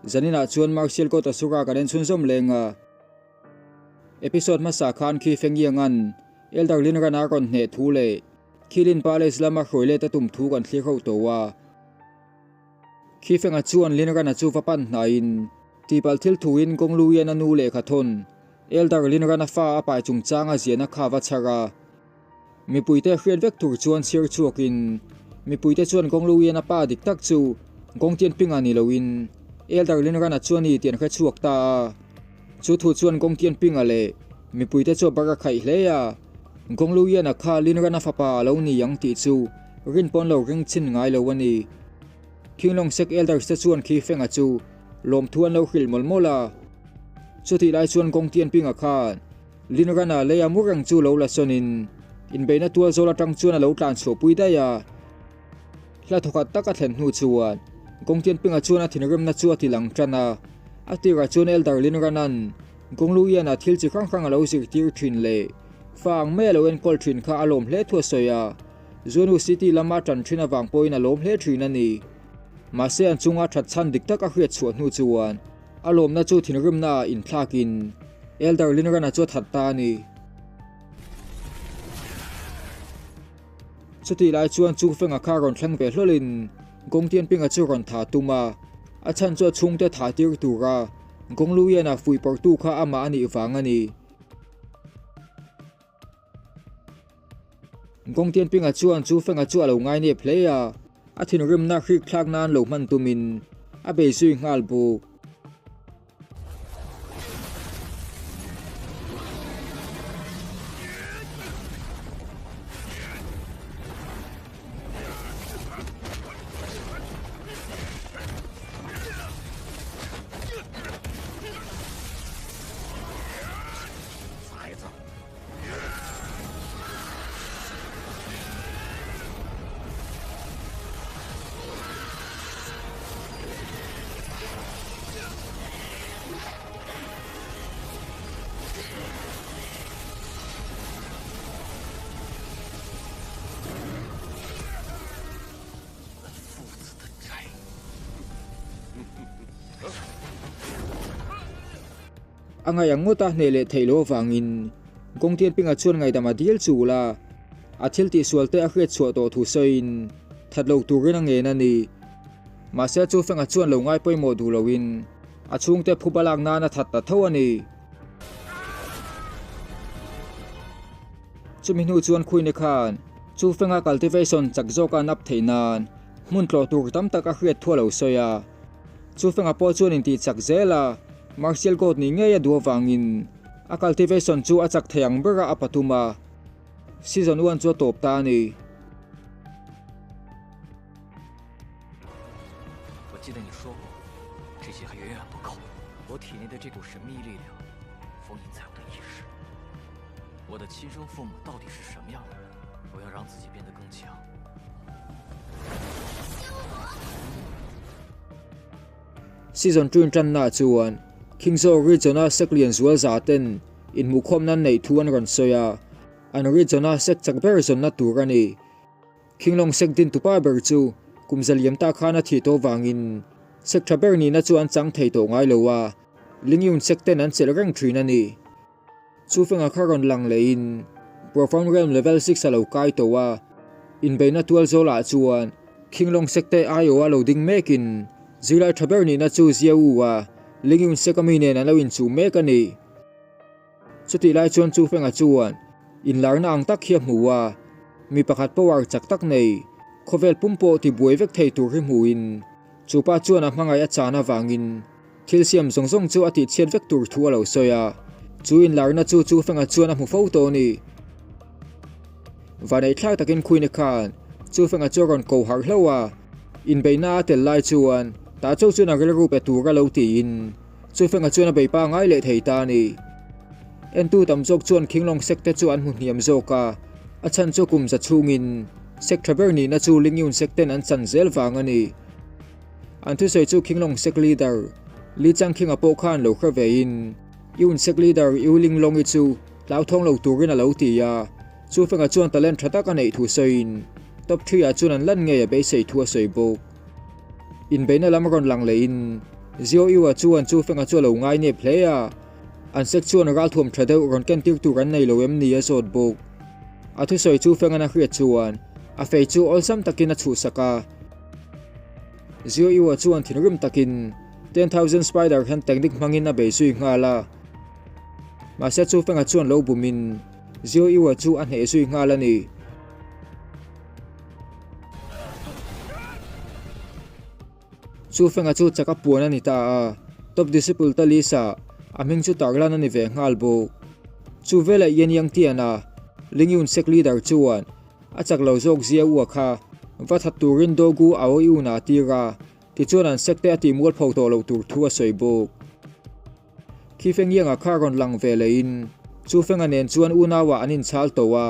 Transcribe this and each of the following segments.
Zaninah chuan Martial Court Asura kan en chhunzawm leng a. Episode hmasa khan khi Fengianga'n Elder Lin Ran a rawn hneh thu leh Khilin Palace lama hruai let a tum thu kan thlir ho tawh a. Khi Fenga chuan Lin Rana chu va pan hnaiin tihpalh thil thuin Gong Luian a nu lehkha thawn Elder Lin Rana fa a pai chungchanga ziahna kha va chhar a. Mipuite hriat vek tur chuan chhiar chhuakin mipuite chuan Gong Luian a pa dik tak chu Gong Tianpinga ni loin Elder Lin Rana chu a ni tih an hre chhuak ta a. Chu thu chuan Gong Tianpinga leh mipuite chu a bar a khaih hle a. Gong Luian-a kha Lin Rana fapa a lo ni ang tih chu rin pawn lo ring chhin ngai lo a ni. Khinglawng Sek Elders te chuan khi Fenga chu lawmthu an lo hrilh mawlh mawlh a. Chutih lai chuan Gong Tianpinga khan Lin Rana lei a mu reng chu lo la sawnin inbeihna tual zawl atang chuan a lo tlan chhuahpui daih a. Hla thawkhat tak a thlen hnu chuan Gong Tianpinga chuan a thinrimna chu a ti lang tan a. A tirah chuan Elder Lin Rana'n Gong Luian-a thil chi hrang hrang a lo zirtir thin leh fa ang mai a lo enkawl thin kha a lawm hle thu a sawi a. Zuanu City lama tan thin avang pawhin a lawm hle thin a ni. Mahse an chunga that chhan dik tak a hriat chhuah hnu chuan A lawmna chu thinrimna ah inthlakin Elder Linrana chu a that ta a ni. Chutih lai chuan chu fenga kha rawn thleng ve hlawlin Gong Tianpinga chu rawn tha tum a, a chhan chu a chhungte tha tir tura Gong Luiana fuihpawrhtu kha amah a nih vang a ni. Gong Tianpinga chuan chu fenga chu a lo ngai nep hle a, a thinrimna hrik thlak nan lo hman tumin a bei zui nghal bawk. A ngaih ang ngawt a hneh leh theih loh avangin Gong Tianpinga chuan ngaihdam a dil chul a, a thil tihsual te a hriat chhuah tawh thu sawiin that lo turin a ngen a ni. Mahse chu Fenga chuan lo ngai pawimawh duh loin a chhungte phuba lak nan a that ta tho a ni. Chumi hnu chuan Khuini khan chu Fenga cultivation chak zawka an up theih nan hmun tlawh tur tam tak a hriat thu a lo sawi a. Chu Fenga pawh chuan intih chak zel a, Martial God nih ngei a duh avangin a cultivation chu a chak thei ang ber a a patum a, season one chu a tawp ta a ni. Season two inṭannaah chuan Khingzo region-a Seklian zual za ten inhmuhkhawmna an neih thu an rawn sawi a, an region-a sek chak ber zawnna tur a ni. Khinglawng sek din tupa ber chu kum zaliam ta khan a thih tawh vangin sek ṭha ber nihna chu an chang thei tawh ngai lo a, Lingyun sek ten an chelh reng ṭhin a ni. Chu fenga kha rawn lang lehin Profound Realm Level 6 a lo kai tawh a, inbeihna tual zawlah chuan Khinglawng Sekte aiawha lo ding mekin zirlai tha ber nihna chu Zia U a Lingyun Sek ami nen an lo inchuh mek a ni. Chutih lai chuan chu fenga chuan inlarna ang tak hi a hmu a, mi pakhat power chak tak nei khawvel pum pawh tibuai vek thei tur hi hmuhin chupa chuan a hmangaih a chan avangin Thil siam zawng zawng chu a tihchhiat vek tur thu a lo sawi a, chu inlarna chu chu Fenga chuan a hmu fo tawh a ni. Vanei thlak takin Queen-i khan chu Fenga chu a rawn ko harh hlauh a, inbeihna a tel lai chuan tah chauh chuan a rilru pe tur a lo tiin chu Fenga chuan a bei pangai leh thei ta a ni. Entu tam zawk chuan Khinglawng sek te chu an hmu hniam zawk a, a chhan chu kum za chhungin sek tha ber nihna chu Lingyun sek ten an chan zel vang a ni. An thusawi chu Khinglong Sek Leader Li Changkhinga pawh khan lo hre vein Yun Sek Leader Yu Linglongi chu hlauthawng lo turin a lo ti a, chu fenga chuan talent tha tak a neih thu sawiin top 3 ah chuan an lan ngei a beisei thu a sawi bawk. Inbeihna lam rawn lang lehin Zio Yu-a chuan chu Feng-a chu a lo ngai nep hle a, an sek chuan ralthuam tha deuh rawn ken tir tur an nei lo em ni a zawt bawk. A thusawi chu Feng-a'n a hriat chuan a fei chu awlsam takin a chhuhsak a. Zio Yu-a chuan thinrim takin 10,000 Spider hian technique hmangin a bei zui nghal a. Mahse chu Feng-a chuan lo bumin Zio Yu-a chu a hneh zui nghal a ni. Chu Fenga chu chak a puan a ni ta a, Top Disciple ta list-ah a hming chu tarlan a ni ve nghal bawk. Chu velah Yan Yang Tian-a Ling Yun Sek leader chuan a chak lo zawk zia ua kha va that turin Dogu Ao Yun-a a tir a, tichuan an sek te a tih mualpho tawh loh tur thu a sawi bawk. Khi Feng Yang-a kha rawn lang ve lehin Chu Feng-a nen chuan unauah an inchhal tawh a.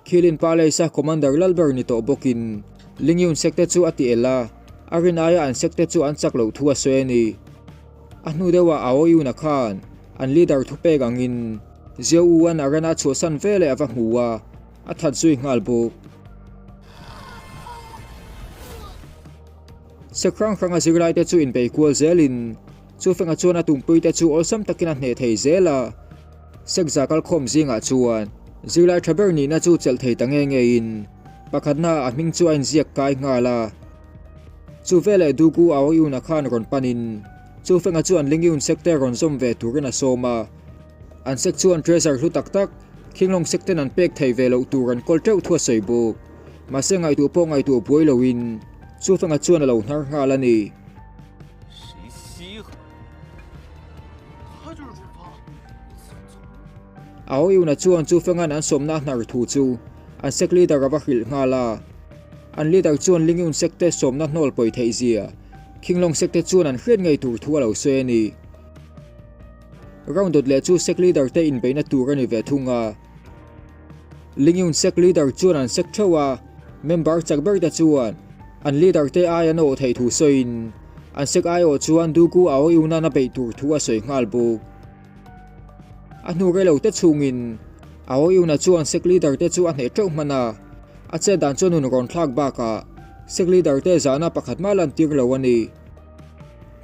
Khilin Palace-a Commander Lalber ni tawh bawkin Ling Yun sek te chu a ti el a, a rin aia an sek te chu an chak loh thu a sawi a ni. A hnu deuhah Ao Yun-a khan an leader thupek angin Zio U-a'n a rana chhuahsan veleh a va hmu a, a that zui nghal bawk. Sek hrang hranga zirlaite chu inbei kual zelin Chu Fenga chuan a tumpuite chu awlsam takin a hneh thei zel a. Sekza kalkhawm zingah chuan zirlai tha ber nihna chu chelh thei ta nge ngeiin pakhatna a hming chu a inziak kai nghal a. Chu veleh Duku Aoyuna khan rawn panin Chu Fenga chuan Lingyun Sekte rawn zawm ve turin a sawm a. An sek chuan treasure hlu tak tak Khinglawng Sekten an pek thei ve loh tur an kawl teuh thu a sawi bawk. Mahse ngaihtuah pawh ngaihtuah buai loin Chu Fenga chuan a lo hnar nghal a ni. Aoyuna chuan chu Fengan an sawmna a hnar thu chu an sect leader a va hrilh nghal a. An leader chuan Lingyun sect te sawmna hnawl pawi theih zia Khinglong sect te chuan an hriat ngei tur thu a lo sawi a ni. Round dawt leh chu sect leader te inbeihna tur a ni ve thung a. Lingyun sect leader chuan an sect theuh a, member chak ber te chuan an leader te ai an awh theih thu sawiin an sect aiawh chuan Duku Aoyunan a beih tur thu a sawi nghal bawk. A hnu rei lo te chhungin Aoyuna chuan sect leader te chu a hneh teuh hman a, a chet dan chuan nun rawn thlak bakah sect leader te zahna pakhat mah lantir lo a ni.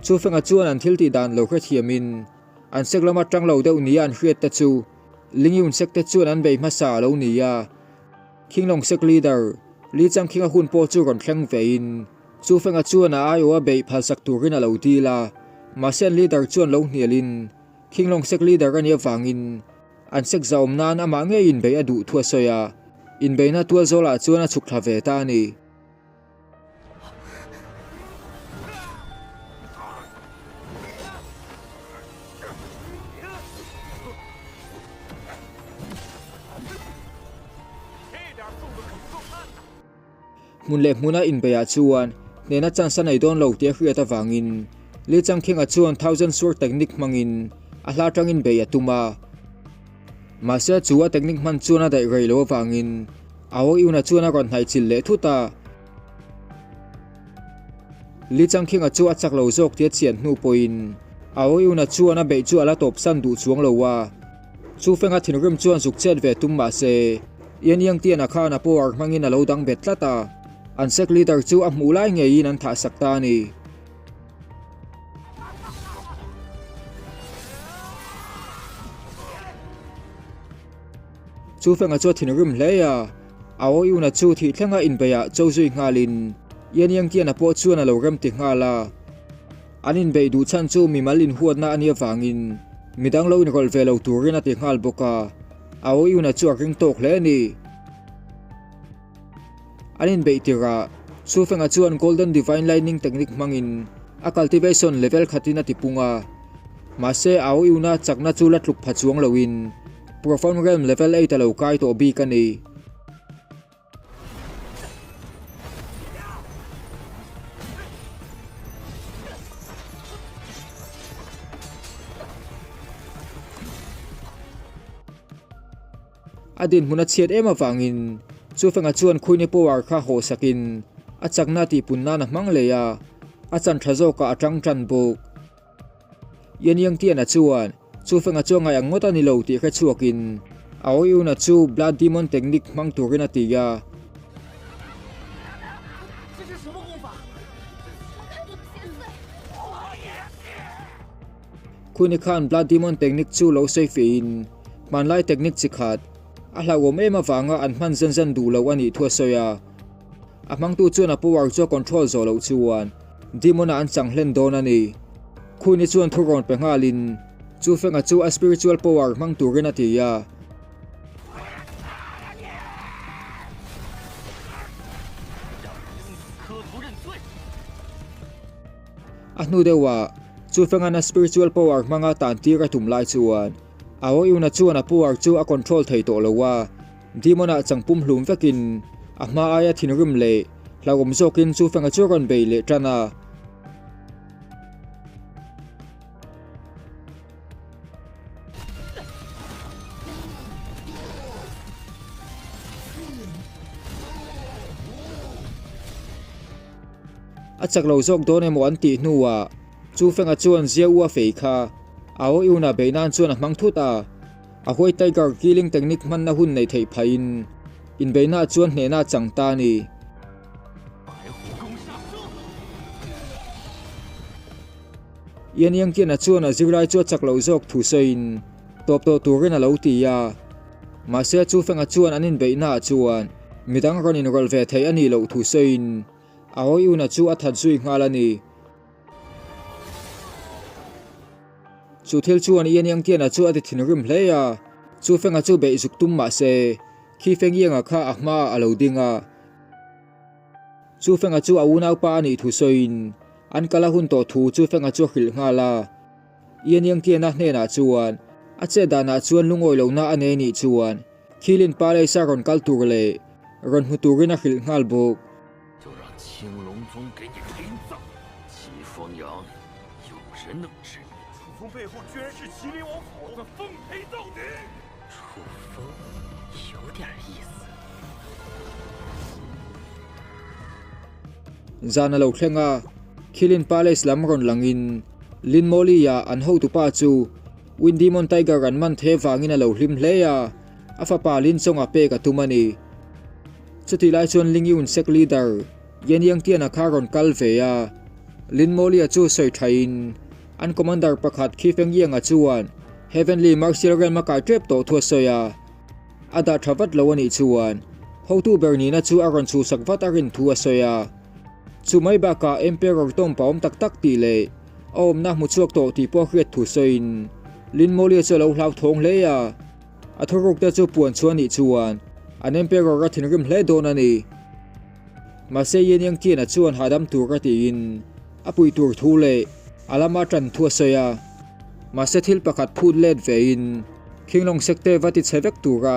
Chu Fenga chuan an thil tih dan lo hrethiamin an sect lama tang lo deuh nia an hriat te chu Lingyun sect te chuan an bei hmasa a lo ni a. Khinglong sect leader Li Changkhinga hun pawh chu rawn thleng vein Chu Fenga chuan a aiawh a beih phalsak turin a lo dil a. Mahse an leader chuan lo hnialin Khinglong sect leader a nih avangin an sect zahawm nan amah ngeiin beih a duh thu a sawi a. Inbeihna tualzawlah chuan a chhuk thla ve ta a ni. Hmun leh hmuna inbeiah chuan hnehna chance a nei dawn lo tih a hriat avangin Li Changkhinga chuan Thousand Sword Technique hmangin a hla atangin bei a tum a. Mahse chu a technique hman chuan a daih rei lo avangin Ao Yuna chuan a rawn hnaihchilh leh thut a. Li Changkhinga chu a chak lo zawk tia chian hnu pawhin Ao Yuna chuan a beih chu a la tawpsan duh chuang lo a. Chu Fenga thinrim chuan zuk chet ve tum mah se Yan Yang Tian-a khan a power hmangin a lo dang bet tlat a, an sect leader chu a hmuh lai ngeiin an thahsak ta a ni. Chu Fenga chu a thinrim hle a, a aw Yuna chu thih thlenga inbeiah cho zui nghalin Yan Yang Tian-a pawh chuan a lo rem ti nghal a. An inbeih duh chhan chu mimal inhuatna a nih avangin midang lo inrawlh ve lo turin a ti nghal bawk a, a aw Yuna chu a ring tawk hle a ni. An inbeih tirah Chu Fenga chuan Golden Divine Lightning Technique hmangin a cultivation level khatin a tipung a, mahse a aw Yuna chakna chu la tluk pha chuang loin Profound Realm level eight a lo kai tawh bik a ni. A dinhmun a chhiat em avangin Chufenga chuan Khuini power kha haw sakin a chakna tihpun nan a hmang leh a, a chan tha zawkah a tang tan bawk. Yan Yang Tian-a chuan Chufenga chu a ngaih ang ngawt a ni lo tih hre chhuakin Ao Yun-a chu Blood Demon Technique hmang turin a ti a. Khuni khan Blood Demon technique chu lo sawi fiahin hmanlai technique chi khat a hlauhawm em avanga an hman zen zen duh lo a nih thu a sawi a. A hmangtu chuan a power chu a control zawh loh chuan Demon-ah an chang hlen dawn a ni. Khuni chuan thu rawn pe nghalin chu Fenga chu a spiritual power hmang turin a ti a. A hnu deuhah, chu Fengana spiritual power hmanga tan tir a tum lai chuan Ao Yuna chuan a power chu a control thei tawh lo a, Demon-ah chang pum hlum vekin a hma aia thinrim leh hlauhawm zawkin chu Fenga chu a rawn bei leh tan a. A chak lo zawk dawn emaw an tih hnuah chu Fenga chuan Zia Ua fei kha a aw Yuna beih nan chuan a hmang thut a. A White Tiger killing technique hmanna hun nei theih phaiin inbeihnaah chuan hnehna a chang ta a ni. Ian Yangkiana chuan a zirlai chu a chak loh zawk thu sawiin tawp tawh turin a lo ti a. Mahse chu Fenga chuan an inbeihnaah chuan midang rawn inrawlh ve theih a nih loh thu sawiin a hawiuna chu a that zui nghal a ni. Chu thil chuan Ian Yangkiana chu a ti thinrim hle a, chu Fenga chu beih zuk tum mahse khi Feng Yanga kha a hmaah a lo ding a. Chu Fenga chu a unaupa a nih thu sawiin an kal a hun tawh thu chu Fenga chu a hrilh nghal a. Ian Yangtiana hnenah chuan a chet danah chuan lungawi lohna a nei nih chuan Khilin Palace a rawn kal tur leh rawn hmu turin a hrilh nghal bawk. Zan a lo thleng a, Khilin Palace lam rawn langin Lin Mawli-ah an hotupa chu Wind Demon Tiger an man the vangin a lo hlim hle a, a fapa Lin Chong-a pek a tum a ni. Chutih lai chuan Ling Yun sect leader Yan Yang Tian-a kha rawn kal ve a, Lin Mawli-a chu sawi thain an commander pakhat Khi Feng Yang-a chuan Heavenly Martial Realm a kai tep tawh thu a sawi a. A dah tha vat lo a nih chuan hotu ber nihna chu a rawn chhuhsak vat a rin thu a sawi a. Chu mai bakah Emperor tawng pa awm tak tak tih leh a awmna hmu chhuak tawh tih pawh a hriat thu sawiin Lin Mawlia chu a lo hlauthawng hle a. A thuruk te chu puan chhuah nih chuan an Emperor a thinrim hle dawn a ni. Mahse Yin Yang Tian-a chuan hahdam tur a tiin a puih tur thu leh a lama tan thu a sawi a. Mahse thil pakhat phut let vein Khinglawng sekte va ti chhe vek tura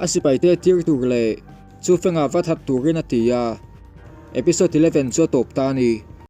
a sipaite tir tur leh chu fengah va that turin a ti a. Episode 11 chu a tawp ta a ni.